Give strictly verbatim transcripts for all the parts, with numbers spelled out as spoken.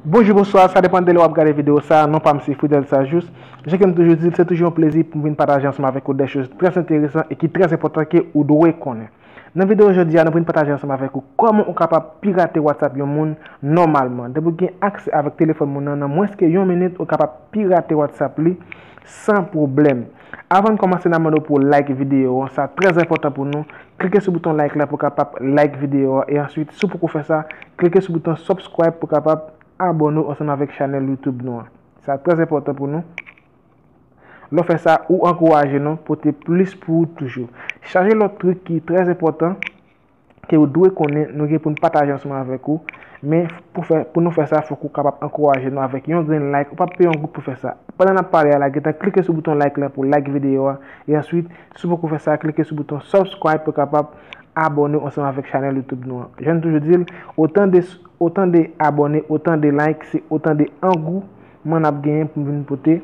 Bonjou, bonswa, sa depann de lè w ap gade videyo sa a. Non pa m se Fridel Sajous. Jan ke m toujou di l, se toujou yon plezi pou m vin pataje ansanm avèk ou de choz trè enteresan e ki trè enpòtan ke ou dwe konnen. Nan videyo jodi a, nou vin pataje ansanm avèk ou kòman ou kapab pirate WhatsApp yon moun nòmalman. Depi w gen aksè avèk telefòn moun nan, nan mwens ke yon minit, ou kapab pirate WhatsApp li san pwoblèm. Avan n kòmanse, n ap mande w pou w like videyo an, sa trè enpòtan pou nou. Klike sou bouton like la pou w kapab like videyo a, e answit, si w poko fè sa, klike sou bouton subscribe pou w kapab abòne w ansanm avèk chanèl YouTube nou an. Sa trè enpòtan pou nou. Lè w fè sa, ou ankouraje nou pote plis pou ou toujou. Chaje lòt trik ki trè enpòtan ke ou dwe konnen, nou gen pou n pataje ansanm avèk ou. Men pou fè, pou nou fè sa, fòk ou kapab ankouraje nou avèk yon grenn like. Ou p ap peye yon goud pou fè sa. Pandan n ap pale a la, gentan klike sou bouton like la pou like videyo a. E answit, si w poko fè sa, klike sou bouton subscribe pou w kapab abòne w ansanm avèk chanèl YouTube nou an. Jan m toujou di l, otan de, otan de abòne, otan de like, se otan de angouman n ap genyen pou n vin pote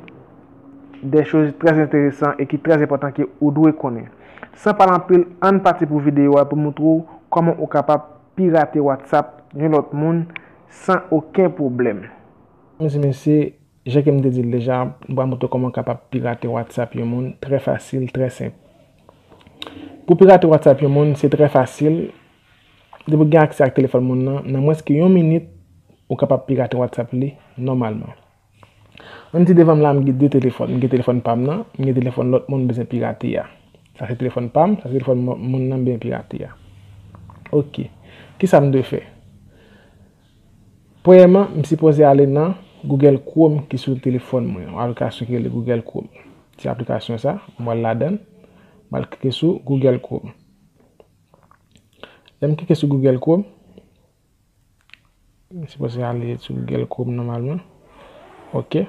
de choz trè enteresan e ki trè enpòtan ke ou dwe konnen. San pale anpil, ann pati pou videyo a pou montre w kòman ou kapab pirate WhatsApp yon lòt moun san okenn pwoblèm. Medam e mesye, jan ke m te di l deja, m pral montre w kòman w kapab pirate WhatsApp yon moun trè fasil, trè senp. Pou pirate WhatsApp yon moun, se trè fasil. Depi w gen aksè ak telefòn moun nan, nan mwens ke yon minit, ou kapab pirate WhatsApp li nòmalman. Ann di devan m la, m gen de telefòn. M gen telefòn pa m nan, m gen telefòn lòt moun m bezwen pirate a. Sa se telefòn pa m, sa se telefòn mo-, moun nan m bezwen pirate a. Oke. Kisa m dwe fè? Premyèman, m sipoze ale nan Google Chrome ki sou telefòn mwen, yon aplikasyon ki rele Google Chrome. Se aplikasyon sa, m pral ladan l, m pral klike sou Google Chrome. Lè m klike sou Google Chrome, m sipoze ale sou Google Chrome nòmalman. Oke.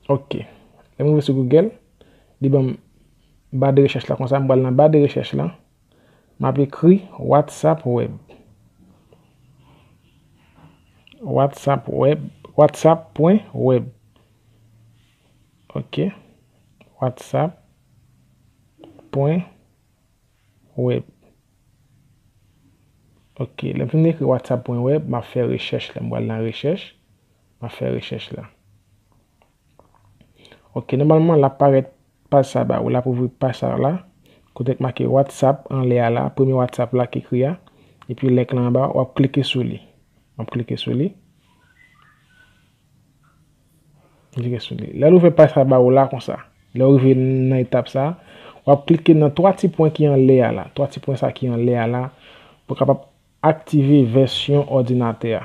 Oke. Lè m rive sou Google, li ban m ba de rechèch la konsa, m pral nan ba de rechèch la. M ap ekri WhatsApp Web. WhatsApp Web, whatsapp pwen web. Oke. Whatsapp pwen web. Oke, lè m fin ekri whatsapp pwen web, m ap fè rechèch la. M pral nan rechèch, m ap fè rechèch la. Oke, nòmalman, l ap parèt paj sa ba ou, l ap ouvri paj sa la. Kote k make WhatsApp anlè a la, premye WhatsApp la k ekri a, epi link lan anba, w ap klike sou li. W ap klike sou li. Klike sou li. Lè l ouvè paj sa ba ou la konsa, lè w rive nan etap sa, w ap klike nan twa ti pwen ki anlè a la. Twa ti pwen sa ki anlè a la, pou w kapab aktive vèsyon òdinatè a.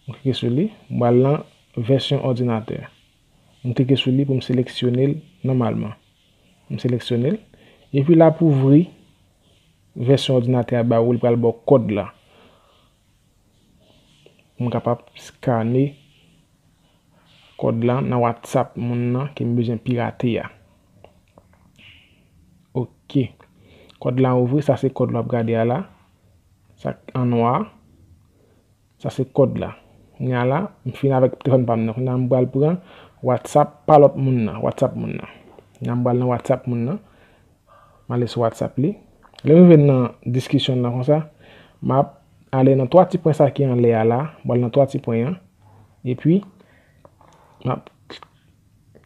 M klike sou li, m pral nan vèsyon òdinatè. M klike sou li pou m seleksyone l nòmalman. M seleksyone l. Epi l ap ouvri vèsyon òdinatè a ba ou, li pral ba w kòd la. Pou m kapab skane kòd la nan WhatsApp moun nan ke m bezwen pirate a. Oke. Kòd la ouvri, sa se kòd la w ap gade a la. Sa k an nwa a. Sa se kòd la. Kounye a la, m fin avèk telefòn pa m nan. Kounye a m pral pran WhatsApp pa lòt moun nan, WhatsApp moun nan. Kounye a m pral nan WhatsApp moun nan. M ale sou WhatsApp li. Lè m rive nan diskisyon nan konsa, m ap ale nan twa ti pwen sa ki anlè a la. M pral nan twa ti pwen an. Epi, m ap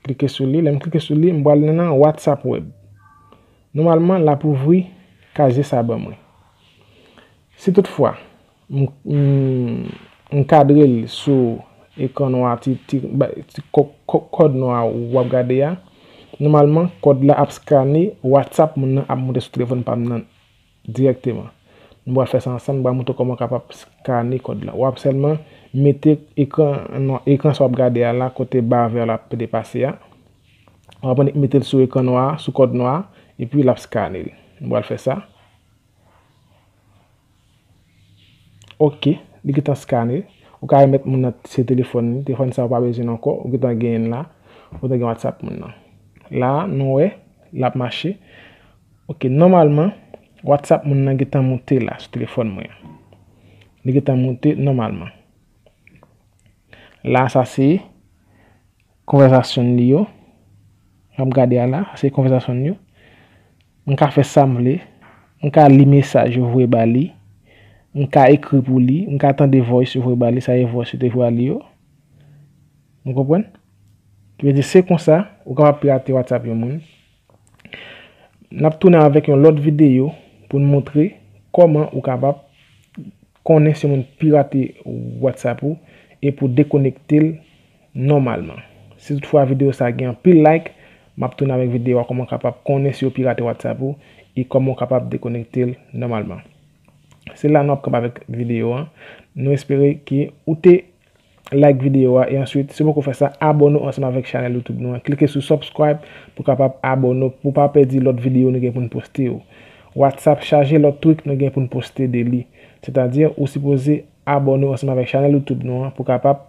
klike sou li. Lè m klike sou li, m pral nan WhatsApp Web. Nòmalman, l ap ouvri kazye sa ban mwen. Si toutfwa, m, m, m kadre l sou ekran nwa, ti, ti, ba, ti kò-, kò-, kòd nwa w ap gade a, nòmalman, kòd la ap skane WhatsApp moun nan ap monte sou telefòn pa m nan dirèkteman. Nou pral fè sa ansanm, m pral montre w kòman w kapab skane kòd la. W ap sèlman mete ekran nwa, ekran sa w ap gade a la, kote ba vè la ap depase a. W ap mete l sou ekran nwa a, sou kòd nwa a, epi l ap skane l. M pral fè sa. Oke, li gentan skane. Ou ka remèt moun nan se telefòn li. Telefòn sa ou pa bezwen l ankò. Ou gentan genyen l la. Ou gentan gen WhatsApp moun nan. La, nou wè, l ap mache. Oke, nòmalman, WhatsApp moun nan gentan moute la sou telefòn mwen an. Li gentan moute nòmalman. La, sa se konvèsasyon li yo. N ap gade a la, sa se konvèsasyon li yo. M ka fè sa m vle. M ka li mesaj yo voye ba li. M ka ekri pou li, m ka tande voice yo voye ba li, sa e voice yo te voye ba li yo. Nou konprann? Ki vle di se konsa, ou kapab pirate WhatsApp yon moun. N ap tounen avèk yon lòt videyo pou n montre kòman ou kapab konnen si yon moun pirate WhatsApp ou e pou dekonekte l nòmalman. Si toutfwa videyo sa gen anpil like, m ap tounen avèk videyo a kòman w kapab konnen si yo pirate WhatsApp ou e kòman w kapab dekonekte l nòmalman. Se la nou ap kanpe avèk videyo an. Nou espere ke ou te like videyo a e answit, si w poko fè sa, abòne w ansanm avèk chanèl YouTube nou an. Klike sou subscribe pou w kapab abòne w, pou w pa pèdi lòt videyo nou gen pou n poste yo. WhatsApp chaje lòt trik nou gen pou n poste de li. Sètadi, ou sipoze abòne w ansanm avèk chanèl YouTube nou an pou w kapab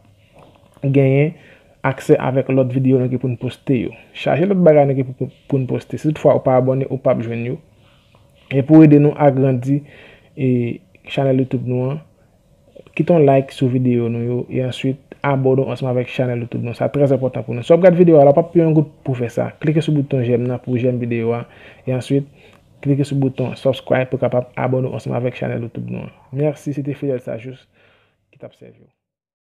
genyen aksè avèk lòt videyo nou gen pou n poste yo. Chaje lòt bagay nou gen pou, pou n poste. Si toutfwa ou pa abòne, ou p ap jwenn yo. E pou ede nou agrandi e chanèl YouTube nou an, kite yon like sou videyo nou yo e answit abòne w ansanm avèk chanèl YouTube nou. Sa trè enpòtan pou nou. Si w ap gade videyo a la, w p ap peye yon goud pou fè sa. Klike sou bouton j'aime nan pou w j'aime videyo a e answit klike sou bouton subscribe pou w kapab abòne w ansanm avèk chanèl YouTube nou an. Mèsi, se te Fidel Sajous ki t ap sèvi w.